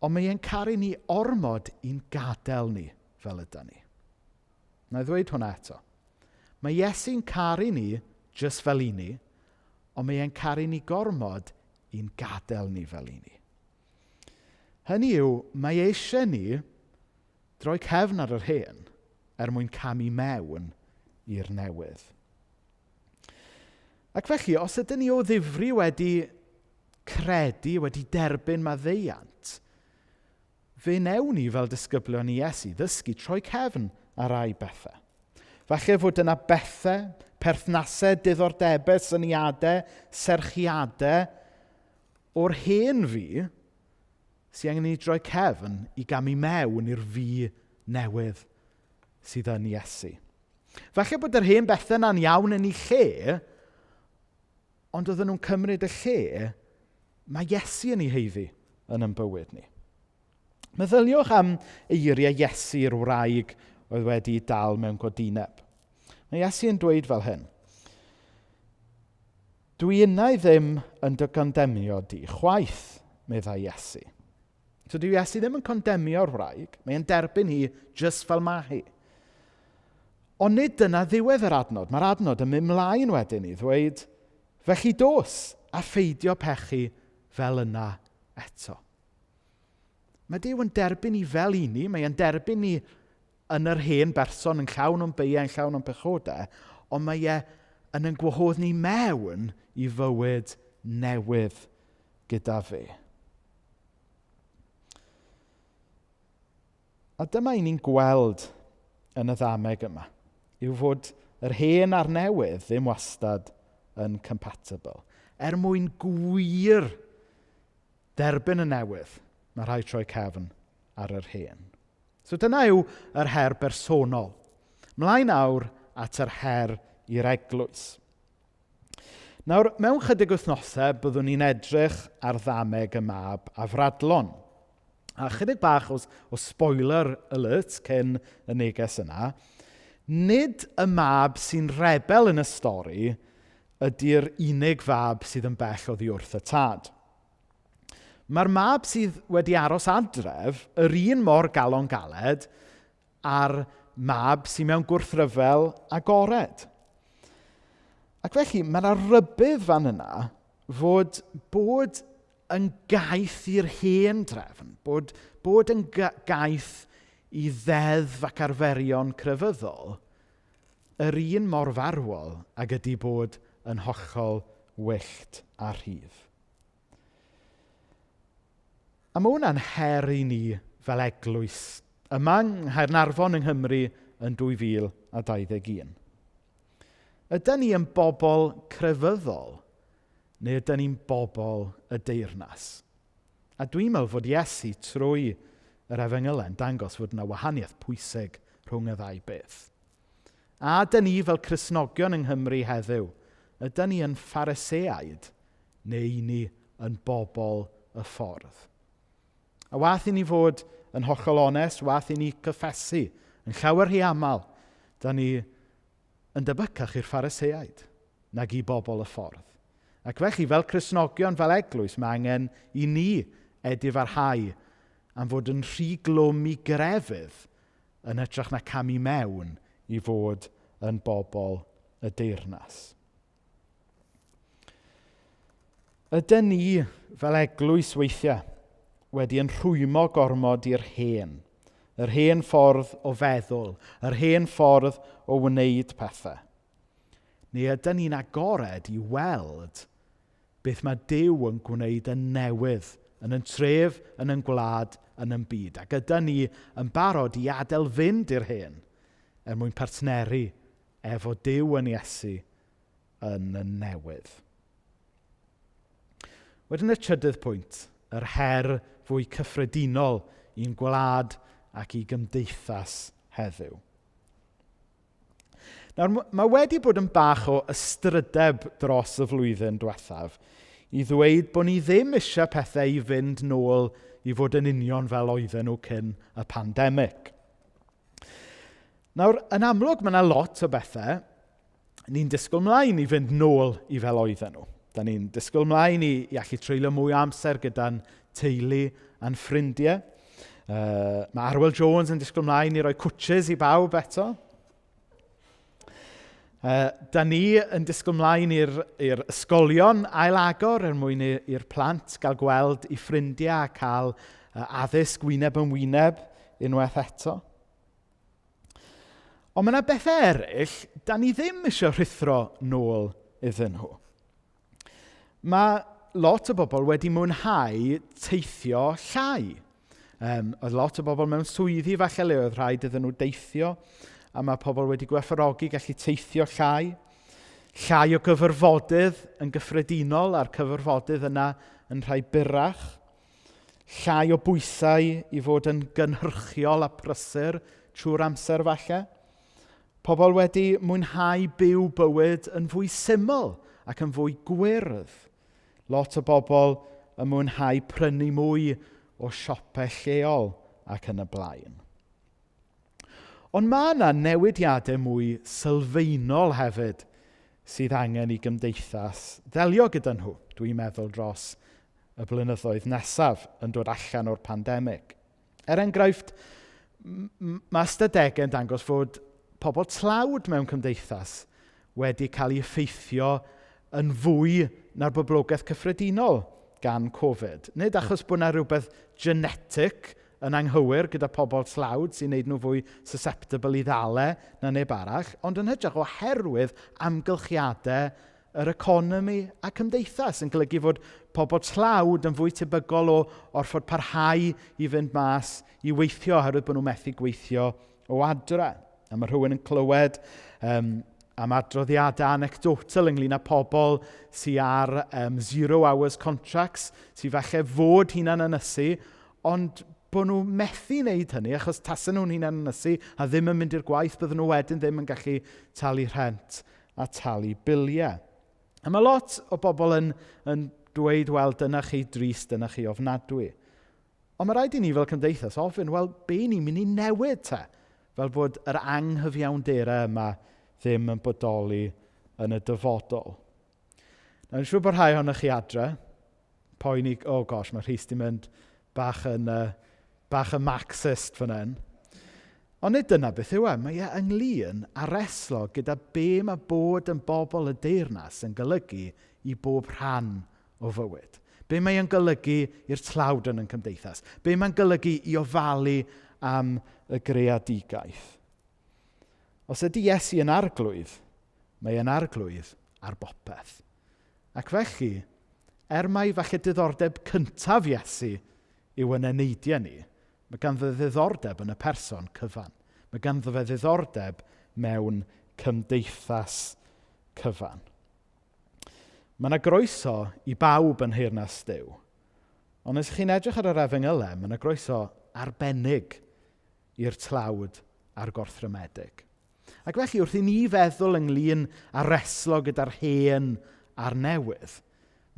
ond mae e'n caru ni ormod i'n gadael ni fel yda ni. Na i ddweud hwnna eto. Mae Iesu'n caru ni jyst fel i ni, ond mae e'n caru ni gormod i'n gadael ni fel i ni. Hynny yw, mae eisiau ni droi cefn ar yr hen er mwyn camu mewn i'r newydd. Ac felly, os ydyn ni o ddifri wedi credu, wedi derbyn maddeuant, fe wnewn ni fel disgyblion i Iesu ddysgu troi cefn ar rai bethau. Falle fod yna bethau, perthnasau, diddordebau, syniadau, serchiadau o'r hen fi sy'n angen i ni droi cefn i gamu mewn i'r fi newydd sydd yn Iesu. Falle bod yr hen bethau yna'n iawn yn ei lle, ond oedden nhw'n cymryd y lle mae Iesu yn ei heiddi yn ein bywyd ni. Meddyliwch am eiriau Iesu i'r wraig oedd wedi dal mewn godineb. Mae Iesu yn dweud fel hyn. Dwi innau ddim yn dy gondemio di, chwaith, meddai Iesu. So dyw Iesu ddim yn condemio'r wraig, mae'n derbyn hi jyst fel mae hi. Ond nid dyna ddiwedd yr adnod. Mae'r adnod yn mynd mlaen wedyn i ddweud, felly dos a pheidio pechu fel yna eto. Mae Duw yn derbyn ni fel i ni, mae e'n derbyn ni yn yr hen berson, yn llawn o'n beiau, yn llawn o'n pechodau, ond mae e yn ein gwahodd ni mewn i fywyd newydd gyda fe. A dyma i ni'n gweld yn y ddameg yma, yw fod yr hen a'r newydd ddim wastad yn compatible. Er mwyn gwir derbyn y newydd, mae rhaid troi cefn ar yr hen. So dyna yw yr her bersonol. Mlaen awr at yr her i'r eglwys. Nawr, mewn chydig wythnosau, byddwn ni'n edrych ar ddameg y mab afradlon. A chydig bach o, o spoiler alert cyn y neges yna. Nid y mab sy'n rebel yn y stori ydy'r unig fab sydd yn bell oddi wrth y tad. Mae'r mab sydd wedi aros adref yr un mor galon galed a'r mab sydd mewn gwrthryfel agored. Ac felly, mae yna rybudd fan yna fod bod yn gaeth i'r hen drefn, bod, bod yn gaeth i ddeddf ac arferion crefyddol, yr un mor farwol ag ydy bod yn hollol wyllt a rhydd. A mae hwnna'n her i ni fel eglwys yma yng Nghaernarfon yng Nghymru yn 2021. Ydy ni yn bobl crefyddol neu ydy ni'n bobl y deyrnas? A dwi'n meddwl fod Iesu trwy yr efengylau yn dangos fod yna wahaniaeth pwysig rhwng y ddau beth. A dyn ni fel Cristnogion yng Nghymru heddiw, ydyn ni yn Phariseaid neu ni yn bobl y ffordd? A wath i ni fod yn hollol onest, wath i ni cyffesu, yn llawer rhy aml, da ni yn debycach i'r Phariseaid nag i bobl y ffordd. Ac felly, fel Cristnogion, fel eglwys, mae angen i ni edifarhau am fod yn rhy glwm i grefydd yn hytrach na camu mewn i fod yn bobl y deyrnas. Ydyn ni, fel eglwys weithiau, wedi yn rhwymo gormod i'r hen, yr hen ffordd o feddwl, yr hen ffordd o wneud pethau? Neu ydyn ni'n agored i weld beth mae Duw yn gwneud yn newydd, yn yn tref, yn yn gwlad, yn yn byd. Ac ydyn ni yn barod i adael fynd i'r hen er mwyn partneru efo Duw yn Iesu yn y newydd. Wedyn y trydydd pwynt, yr her fwy cyffredinol i'n gwlad ac i gymdeithas heddiw. Nawr, mae wedi bod yn bach o ystrydeb dros y flwyddyn diwethaf i ddweud bod ni ddim eisiau pethau i fynd nôl i fod yn union fel oedden nhw cyn y pandemig. Nawr, yn amlwg, mae yna lot o bethau ni'n disgwyl mlaen i fynd nôl i fel oedden nhw. Da ni'n disgwyl mlaen i, i allu treulio mwy o amser gyda'n teulu a'n ffrindiau. Mae Arwel Jones yn disgwyl mlaen i roi cwtches i bawb eto. Da ni yn disgwyl mlaen i'r ysgolion ail-agor er mwyn i'r plant gael gweld eu ffrindiau a cael addysg wyneb yn wyneb unwaith eto. Ond mae yna bethau eraill da ni ddim eisiau rhuthro nôl iddyn nhw. Mae lot o bobl wedi mwynhau teithio llai. Oedd lot o bobl mewn swyddi falle le oedd rhaid iddyn nhw deithio, a mae pobl wedi gwerthfawrogi gallu teithio llai. Llai o gyfarfodydd yn gyffredinol, a'r cyfarfodydd yna yn rhai byrrach. Llai o bwysau i fod yn gynhyrchiol a prysur trwy'r amser falle. Pobl wedi mwynhau byw bywyd yn fwy syml ac yn fwy gwyrdd. Lot o bobl yn mwynhau prynu mwy o siopau lleol ac yn y blaen. Ond mae yna newidiadau mwy sylfaenol hefyd sydd angen i gymdeithas ddelio gyda nhw, dwi'n meddwl, dros y blynyddoedd nesaf yn dod allan o'r pandemig. Er enghraifft, mae ystadegau yn dangos fod pobl tlawd mewn cymdeithas wedi cael ei effeithio yn fwy na'r boblogaeth cyffredinol gan Covid. Nid achos bod yna rhywbeth genetic yn anghywir gyda pobl tlawd sy'n neud nhw fwy susceptible i ddale na neb arall, ond yn hytrach oherwydd amgylchiadau yr economi a cymdeithas yn golygu fod pobl tlawd yn fwy tebygol o orfod parhau i fynd mas i weithio oherwydd bod nhw methu gweithio o adre. A mae rhywun yn clywed am adroddiadau anecdotal ynglyn â pobl sy ar zero hours contracts, sy falle fod hunan ynysu, ond bod nhw methu wneud hynny, achos tasen nhw'n hunan ynysu a ddim yn mynd i'r gwaith, bydden nhw wedyn ddim yn gallu talu rhent a talu biliau. A mae lot o bobl yn dweud, wel, dyna chi drist, dyna chi ofnadwy. Ond mae rhaid i ni fel cymdeithas ofyn, wel, be ni'n mynd i newid te? fel bod yr anghyfiawnderau yma ddim yn bodoli yn y dyfodol. Nawr, yn siŵr bod rhai ohonoch chi adre, poeni, oh gosh, mae Rhys di mynd bach yn, bach yn Marxist fan hyn. Ond nid dyna beth yw e. Mae e ynglyn â reslo gyda be mae bod yn bobl y deyrnas yn golygu i bob rhan o fywyd. Be mae e'n golygu i'r tlawd yn ein cymdeithas. Be mae'n golygu i ofalu am y greadigaeth. Os ydy Iesu yn arglwydd, mae e'n arglwydd ar bopeth. Ac felly, er mai falle diddordeb cyntaf Iesu yw yn eneidiau ni, mae ganddo ddiddordeb yn y person cyfan. Mae ganddo fe ddiddordeb mewn cymdeithas cyfan. Mae yna groeso i bawb yn nheyrnas Duw. Ond os chi'n edrych ar yr efengylau, mae yna groeso arbennig i'r tlawd a'r gorthrymedig. Ac felly, wrth i ni feddwl ynglyn â reslo gyda'r hen a'r newydd,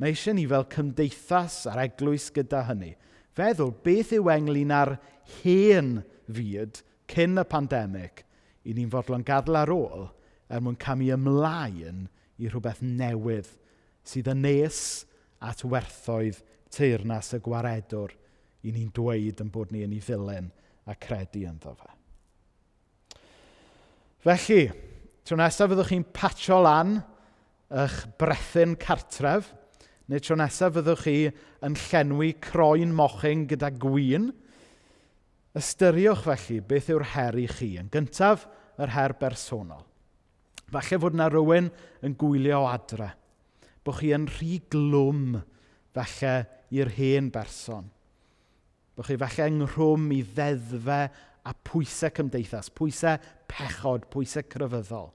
mae eisiau ni fel cymdeithas a'r eglwys gyda hynny, feddwl beth yw ynglyn â'r hen fyd cyn y pandemig i ni'n fodlon gadael ar ôl er mwyn camu ymlaen i rhywbeth newydd sydd yn nes at werthoedd teyrnas y gwaredwr i ni'n dweud yn bod ni yn ei ddilyn a credu ynddo fe. Felly, tro nesaf fyddwch chi'n patio lan eich brethyn cartref, neu tro nesaf fyddwch chi yn llenwi croen mochyn gyda gwin, ystyriwch felly beth yw'r her i chi. Yn gyntaf, yr her bersonol. Falle fod yna rywun yn gwylio o adre, bod chi yn rhy glwm falle i'r hen berson. Bod chi falle ynghrwm i ddeddfau a pwysau cymdeithas, pwysau pechod, pwysau crefyddol.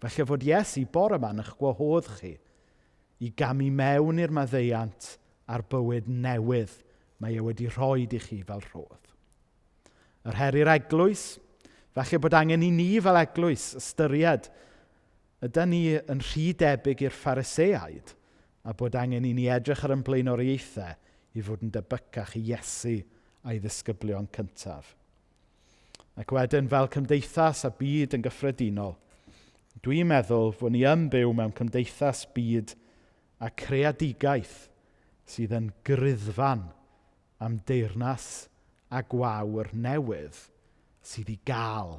Falle fod Iesu bore yma yn eich gwahodd chi i gamu mewn i'r maddeuant a'r bywyd newydd mae e wedi rhoi i chi fel rhodd. Yr her i'r eglwys, falle bod angen i ni fel eglwys ystyried ydy ni yn rhy debyg i'r Phariseaid a bod angen i ni edrych ar ein blaenoriaethau i fod yn debycach i Iesu a'i ddisgyblion cyntaf. Ac wedyn fel cymdeithas a byd yn gyffredinol, dwi'n meddwl fod ni yn byw mewn cymdeithas byd a creadigaeth sydd yn griddfan am deyrnas a gwawr newydd sydd i gael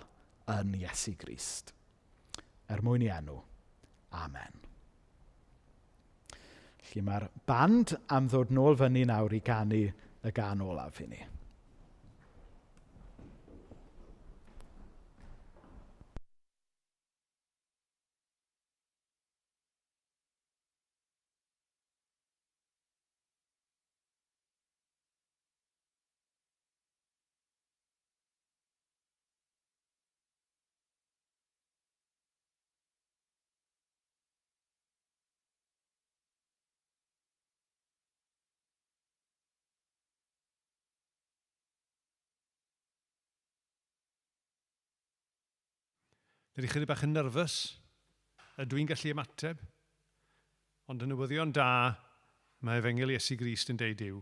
yn Iesu Grist. Er mwyn i enw. Amen. Felly mae'r band am ddod nôl fyny nawr i ganu y gân olaf i ni. Dydych chi bach yn nerfus? Ydw i'n gallu ymateb? Ond y newyddion da, mae Efengyl Iesu Grist yn deud yw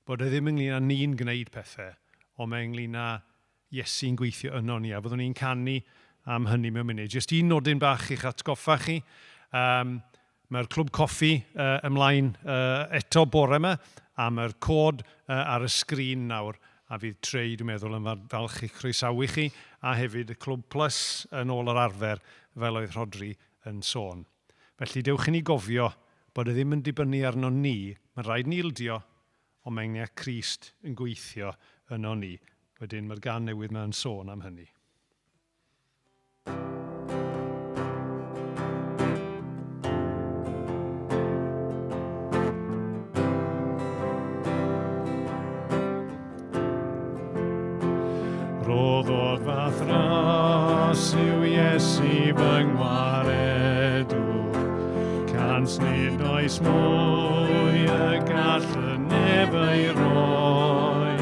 bod e ddim ynglyn â ni'n gwneud pethau, ond mae ynglyn â Iesu'n gweithio yno ni, a fyddwn ni'n canu am hynny mewn munud. Jyst un nodyn bach i'ch atgoffa chi. Mae'r clwb coffi ymlaen eto bore yma, a mae'r cod ar y sgrin nawr, a fydd Trey, dwi'n meddwl, yn falch i'ch croesawu chi, a hefyd y Clwb Plus yn ôl yr arfer, fel oedd Rhodri yn sôn. Felly, dewch i ni gofio bod e ddim yn dibynnu arno ni, mae'n rhaid ni ildio, ond mae ynglyn â Crist yn gweithio yno ni. Wedyn mae'r gân newydd 'ma yn sôn am hynny. Rhoddodd fath ras yw Iesu fy ngwaredwr, cans nid oes mwy y gall y neb ei roi.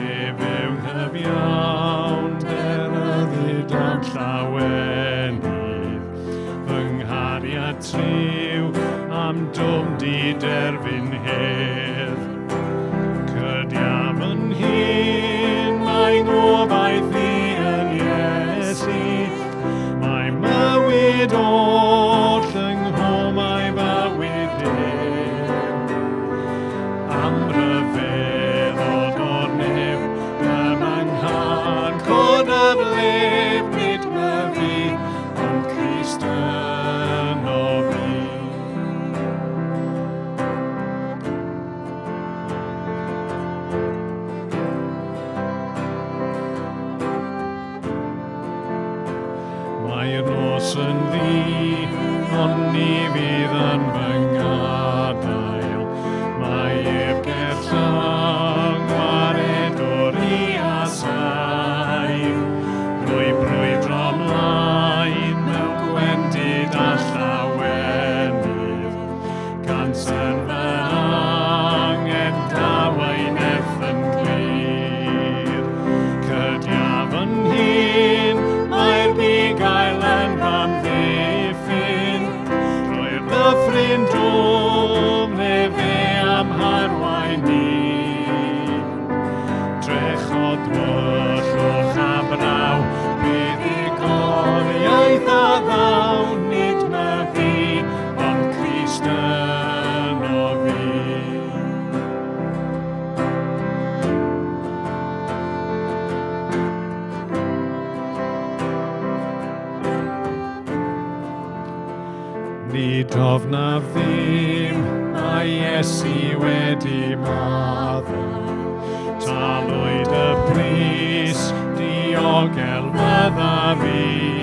Ef yw nghyfiawnder y ddidlon llawenydd, fy nghariad triw am dwm diderfyn hedd. Cydiaf yn hun, mae ngobaith i yn Iesu. byd oll yng nghomau bywyd ef. Am ryfeddod o'r nef, dyma nghan y blef, nid myfi, ond Crist yno fi. Mae'r nos yn ddu, ond ni fydd yn fy ngadael. Mae ef gerllaw ngwaredwr i asau. Rwy brwydro mlaen mewn gwendid a llawenydd. Gan sy'n fy angen daw ei nerth yn glir. Cydiaf yn hun, mae'r bugail yn fy amddiffyn. Drwy'r dyffryn dwfn efe am harwain i. Trechodd wyllwch a braw, buddugoliaeth a ddaw, nid myfi, ond Crist yno fi. Nid ofnaf ddim, mae Iesu wedi maddau. Talwyd y pris, diogel fyddaf fi.